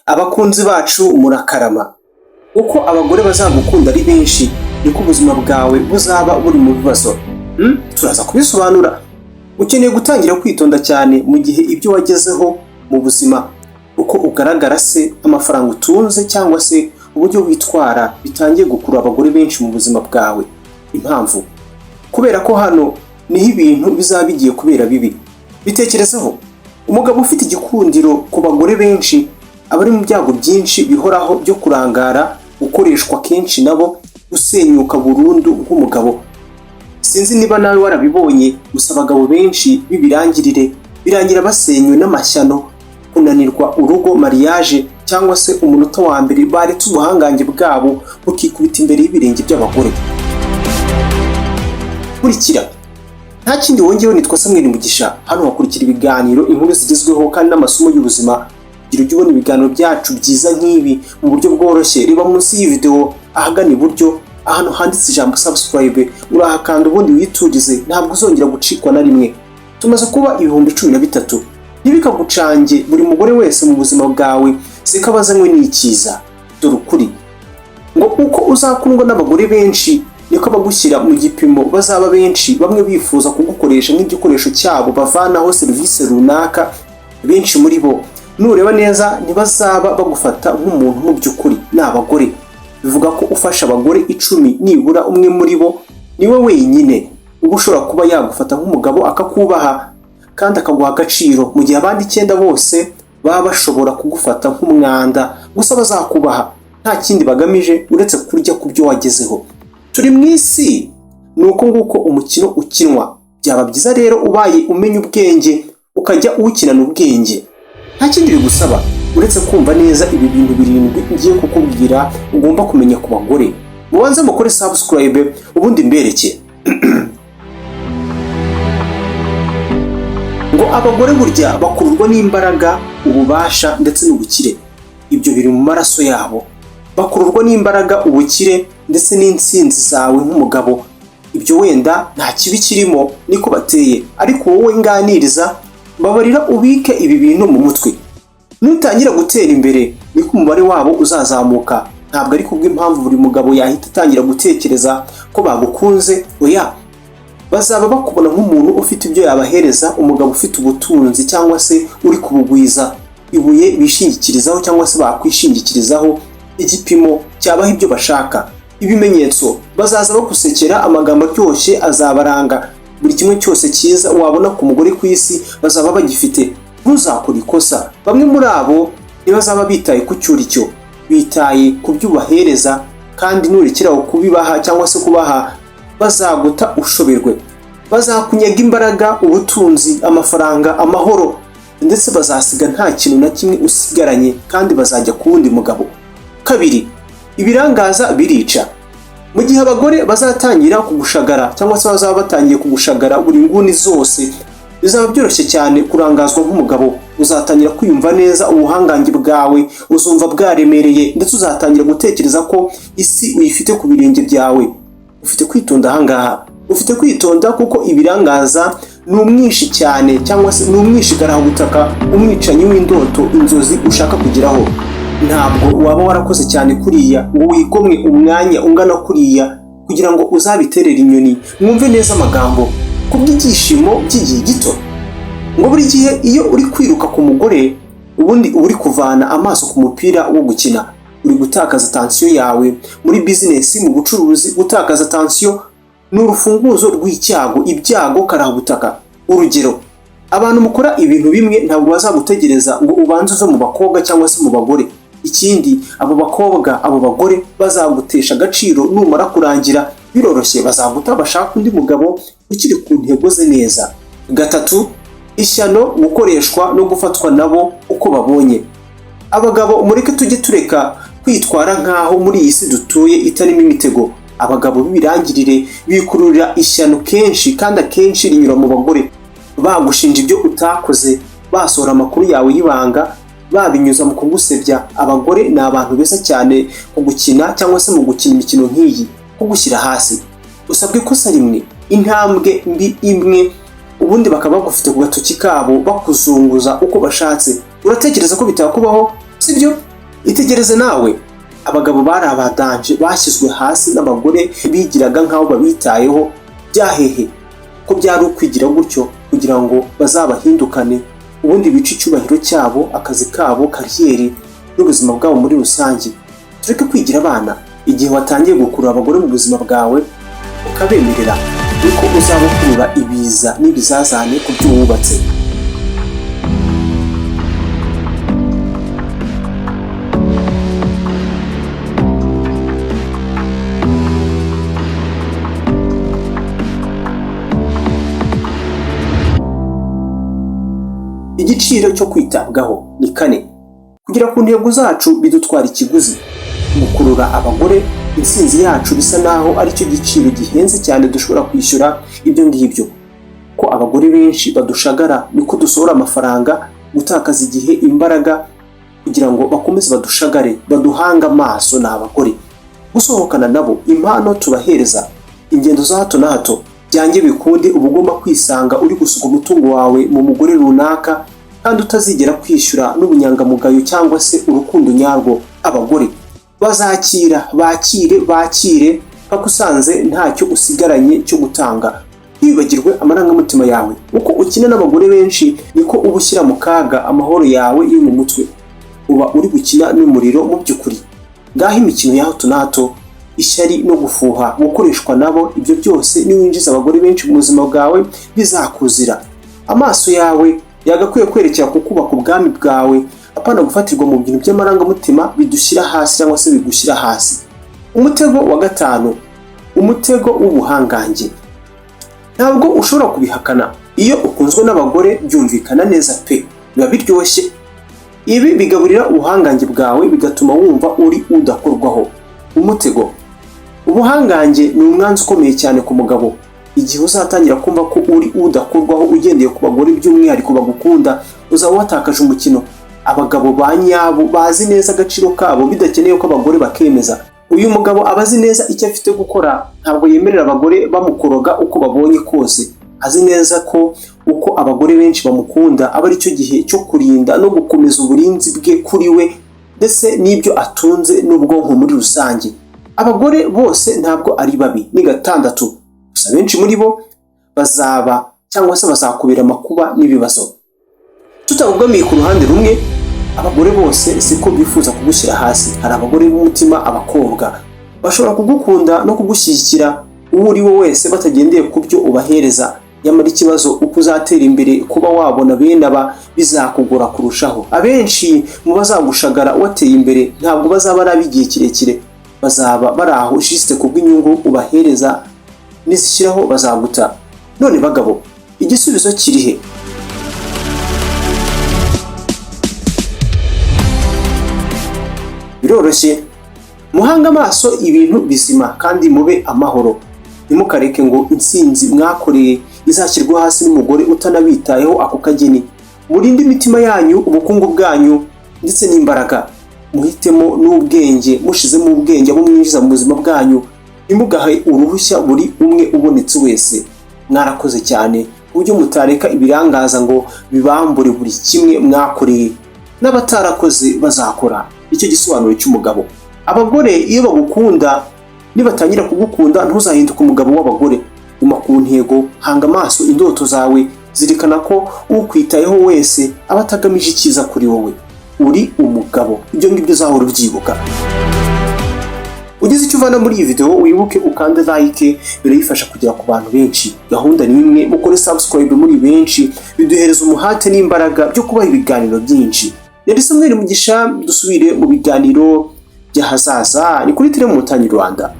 Abakunzi bacu, murakarama. Uko abagore bazagukunda ari benshi, niko ubuzima bwawe buzaba buri mu bibazo. Turaza kubisobanura. Ukeneye gutangira kwitonda cyane mu gihe ibyo wagezeho mu buzima, uko ugaragara se, amafaranga utunze cyangwa se uburyo witwara bitangiye gukurura abagore benshi mu buzima bwawe. Impamvu? Kubera ko hano niho ibintu bizaba bigiye kubera bibi. Bitekerezeho: umugabo ufite igikundiro ku bagore benshi aba ari mu byago byinshi bihoraho byo kurangara, gukoreshwa kenshi nabo, gusenyuka burundu nk'umugabo. Sinzi niba nawe warabibonye, gusa abagabo benshi b'ibirangirire birangira basenywe n'amashyano, kunanirwa urugo, mariage, cyangwa se umunota wa mbere baretse ubuhangange bwabo bukikubita imbere y'ibirenge by'abagore. Kurikira, nta kindi wongeyeho. Nitwa Samuel Mugisha. Hano hakurikira ibiganiro, inkuru zigezweho kandi n'amasomo y'ubuzima. Kugira ujye ubona ibiganiro byacu byiza nk'ibi mu buryo bworoshye, reba munsi y'iyi video ahagana iburyo, ahantu handitse ijambo "subscribe". Urahakanda ubundi witurize, ntabwo uzongera gucikwa na rimwe. Tumaze kuba 13,000. Ntibikagucange, buri mugore wese mu buzima bwawe siko azanywe n'icyiza. Dore ukuri: ngo uko uzakundwa n'abagore benshi, niko abagushyira mu gipimo bazaba benshi, bamwe bifuza kugukoresha nk'igikoresho cyabo bavanaho serivisi runaka. Benshi muri bo, nureba neza, ntibazaba bagufata nk'umuntu mu by'ukuri, ni abagore. Bivuga ko ufasha abagore 10, nibura umwe muri bo niwe wenyine uba ushobora kuba yagufata nk'umugabo, akakubaha kandi akaguha agaciro, mu gihe abandi icyenda bose baba bashobora kugufata nk'umwanda gusa. Bazakubaha nta kindi bagamije uretse kurya ku byo wagezeho. Turi mu isi, ni uko nguko umukino ukinwa. Byaba byiza rero ubaye umenya ubwenge, ukajya uwukinana ubwenge. Nta kindi bigusaba uretse kumva neza ibi bintu birindwi ngiye kukubwira ugomba kumenya ku bagore. Mubanze mukore subscribe, ubundi mbereke. Ngo abagore burya bakururwa n'imbaraga, ububasha ndetse n'ubukire. Ibyo biri mu maraso yabo. Bakururwa n'imbaraga, ubukire ndetse n'intsinzi zawe nk'umugabo. Ibyo wenda nta kibi kirimo, niko bateye. Ariko wowe nganiriza, mbabarira ubike ibi bintu mu mutwe: nutangira gutera imbere, niko umubare wabo uzazamuka. Ntabwo ari kubw'impamvu buri mugabo yahita atangira gutekereza ko bagukunze, oya. Bazaba bakubona nk'umuntu ufite ibyo yabahereza, umugabo ufite ubutunzi cyangwa se uri kubugwiza, ibuye bishingikirizaho cyangwa se bakwishingikirizaho, igipimo cyabaha ibyo bashaka. Ibimenyetso: bazaza bagusekera, amagambo aryoshye azabaranga, buri kimwe cyose cyiza wabona ku mugore ku isi bazaba bagifite. Ntuzakore ikosa: bamwe muri abo ntibazaba bitaye ku cyo uri cyo, bitaye ku byo ubahereza, kandi nurekeraho kubibaha cyangwa se kubaha, bazaguta ushoberwe. Bazakunyaga imbaraga, ubutunzi, amafaranga, amahoro, ndetse bazasiga nta kintu na kimwe usigaranye, kandi bazajya ku wundi mugabo. Kabiri, ibirangaza birica. Mu gihe abagore bazatangira kugushagara cyangwa se bazaba batangiye kugushagara buri nguni zose, bizaba byoroshye cyane kurangazwa nk'umugabo. Uzatangira kwiyumva neza, ubuhangange bwawe uzumva bwaremereye, ndetse uzatangira gutekereza ko isi uyifite ku birenge byawe. Ufite kwitonda ahangaha, ufite kwitonda, kuko ibirangaza ni umwishi cyane, cyangwa se ni umwishi karahubutaka, umwicanyi w'indoto, inzozi ushaka kugeraho. Ntabwo waba warakoze cyane kuriya ngo wigomwe umwanya ungana kuriya kugira ngo uzabiterere inyoni. Mwumve neza amagambo, kubw'ibyishimo by'igihe gito. Ngo buri gihe iyo uri kwiruka ku mugore, ubundi uba uri kuvana amaso ku mupira wo gukina, uri gutakaza attention yawe muri bizinesi, mu bucuruzi. Gutakaza attention ni urufunguzo rw'icyago, ibyago karabutaka. Urugero, abantu mukora ibintu bimwe ntabwo bazagutegereza ngo ubanze uve mu bakobwa cyangwa se mu bagore. Ikindi, abo bakobwa, abo bagore bazagutesha agaciro numara kurangira. Biroroshye, bazaguta bashaka undi mugabo ukiri ku ntego ze neza. Gatatu, ishyano: gukoreshwa no gufatwa nabo uko babonye. Abagabo, mureke tujye tureka kwitwara nk'aho muri iyi si dutuye itarimo imitego. Abagabo b'ibirangirire bikururira ishyano kenshi, kandi akenshi rinyura mu bagore. Bagushinja ibyo utakoze, basohora amakuru yawe y'ibanga, babinyuza mu kugusebya. Abagore ni abantu beza cyane ku gukina cyangwa se mu gukina imikino nk'iyi, kugushyira hasi. Usabwa ikosa rimwe, intambwe mbi imwe, ubundi bakaba bagufite ku gatoki kabo, bakuzunguza uko bashatse. Uratekereza ko bitakubaho, sibyo? Itegereze nawe, abagabo bari abadanje bashyizwe hasi n'abagore bigiraga nk'aho babitayeho byahehe, ko byari ukwigira gutyo kugira ngo bazabahindukane, ubundi bice icyubahiro cyabo, akazi kabo, carrière n'ubuzima bwabo muri rusange. Tureke kwigira abana. Igihe watangiye gukurura abagore mu buzima bwawe ukabemerera, niko uzaba ukurura ibiza n'ibizazane ku byo wubatse. Igiciro cyo kwitabwaho ni 4. Kugera ku ntego zacu bidutwara ikiguzi. Gukurura abagore, intsinzi yacu bisa naho aricyo giciro gihenze cyane dushobora kwishyura ibyo ngibyo. Ko abagore benshi badushagara niko dusohora amafaranga, gutakaza igihe, imbaraga kugira ngo bakomeze badushagare, baduhanga amaso. Ni abagore gusohokana nabo, impano tubahereza, ingendo za hato na hato, byange bikunde uba ugomba kwisanga uri gusuka umutungo wawe mu mugore runaka kandi utazigera kwishyura n'ubunyangamugayo cyangwa se urukundo nyarwo. Abagore bazakira, bakire, bakire paka usanze ntacyo usigaranye cyo gutanga. Ntiwibagirwe amarangamutima yawe. Uko ukina n'abagore benshi niko uba ushyira mu kaga amahoro yawe yo mu mutwe. Uba uri gukina n'umuriro mu by'ukuri. Ngaho imikino ya hato na hato, ishyari no gufuha, gukoreshwa nabo, ibyo byose niwinjiza abagore benshi mu buzima bwawe bizakuzira. Amaso yawe yagakwiye kwerekera ku kubaka ubwami bwawe, apana gufatirwa mu bintu by'amarangamutima bidushyira hasi cyangwa se bigushyira hasi. Umutego wa 5, umutego w'ubuhangange. Ntabwo ushobora kubihakana, iyo ukunzwe n'abagore byumvikana neza pe, biba biryoshye. Ibi bigaburira ubuhangange bwawe, bigatuma wumva uri udakorwaho. Umutego ubuhangange ni umwanzi ukomeye cyane ku mugabo. Igihe uzatangira kumva ko uri udakorwaho ugendeye ku bagore by'umwihariko bagukunda, uzaba watakaje umukino. Abagabo ba nyabo bazi neza agaciro kabo bidakeneye ko abagore bakemeza. Uyu mugabo aba azi neza icyo afite gukora, ntabwo yemerera abagore bamukoroga uko babonye kose. Azi neza ko uko abagore benshi bamukunda aba aricyo gihe cyo kurinda no gukomeza uburinzi bwe kuri we ndetse n'ibyo atunze n'ubwonko muri rusange. Abagore bose ntabwo ari babi, ni 6. Gusa benshi muri bo bazaba cyangwa se bazakubera amakuba n'ibibazo. Tutabogamiye ku ruhande rumwe, abagore bose siko bifuza kugushyira hasi. Hari abagore b'umutima, abakobwa bashobora kugukunda no kugushyigikira uwo uri we wese batagendeye ku byo ubahereza. Nyamara ikibazo uko uzatera imbere kuba wabona bene aba bizakugora kurushaho. Abenshi mu bazagushagara wateye imbere ntabwo bazaba ari ab'igihe kirekire, bazaba bari aho juste kubw'inyungu ubahereza, nizishyiraho bazaguta. None bagabo, igisubizo kiri he? Biroroshye, muhange amaso ibintu bizima kandi mube amahoro. Ntimukareke ngo intsinzi mwakoreye izashyirwe hasi n'umugore utanabitayeho ako kageni. Murinde imitima yanyu, ubukungu bwanyu ndetse n'imbaraga. Muhitemo n'ubwenge, mushizemo ubwenge abo mwinjiza mu buzima bwanyu. Ntimugahe uruhushya buri umwe ubonetse wese. Mwarakoze cyane ku buryo mutareka ibirangaza ngo bibambure buri kimwe mwakoreye. N'abatarakoze bazakora. Icyo gisobanuro cy'umugabo. Abagore iyo bagukunda, nibatangira kugukunda ntuzahinduke umugabo w'abagore. Guma ku ntego, hanga amaso indoto zawe, zirikana ko ukwitayeho wese aba atagamije icyiza kuri wowe. Uri umugabo, ibyo ngibyo uzahora ubyibuka. Ugize icyo uvana muri iyi video wibuke ukande like, birayifasha kugera ku bantu benshi. Gahunda ni imwe, mukore subscribe muri benshi, biduhereza umuhate n'imbaraga byo kubaha ibiganiro byinshi. Yari Samuel Mugisha, dusubire mu biganiro by'ahazaza. Ni kuri Tele Montagne Rwanda.